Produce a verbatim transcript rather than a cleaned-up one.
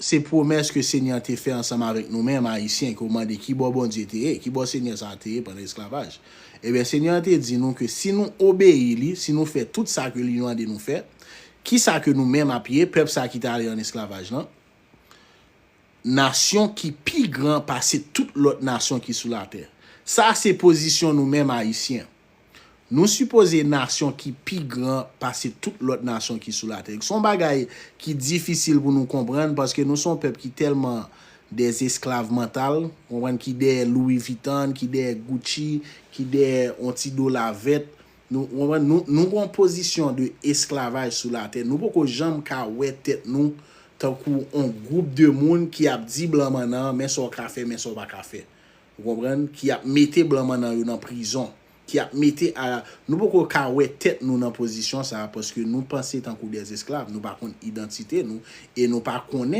se pwomès ke Senyè an te fè ansanm avèk nou menm, Ayisyen, ke w mande ki bò Bondye te ye, ki bò Senyè sa a te ye pandan esklavaj. Ebyen, Senyè an te di nou ke si nou obeyi li, si nou fè tout sa ke li mande nou fè, ki sa ke nou menm ap ye, pèp sa ki t ale an esklavaj lan? Nasyon ki pi gran pase tout lòt nasyon ki sou latè. Sa se pozisyon nou menm Ayisyen. Nou sipoze nasyon ki pi gran pase tout lòt nasyon ki sou latè. Se yon bagay ki difisil pou nou konprann paske nou se yon pèp ki tèlman dèz esklav mantal, konprann, ki dèyè Louis Vuitton, ki dèyè Gucci, ki dèyè yon ti dola vèt. Nou, konprann, nou, nou gen yon pozisyon de esklavaj sou latè. Nou poko janm ka wè tèt nou tankou yon gwoup de moun ki ap di blan mannan, men sa w ka fè, men sa w pa ka fè. Ou konprann? Ki ap mete blan mannan yo nan prizon. Ki ap mete a, nou poko ka wè tèt nou nan pozisyon sa a, paske nou panse tankou dèz esklav, nou pa konn idantite nou, e nou pa konnen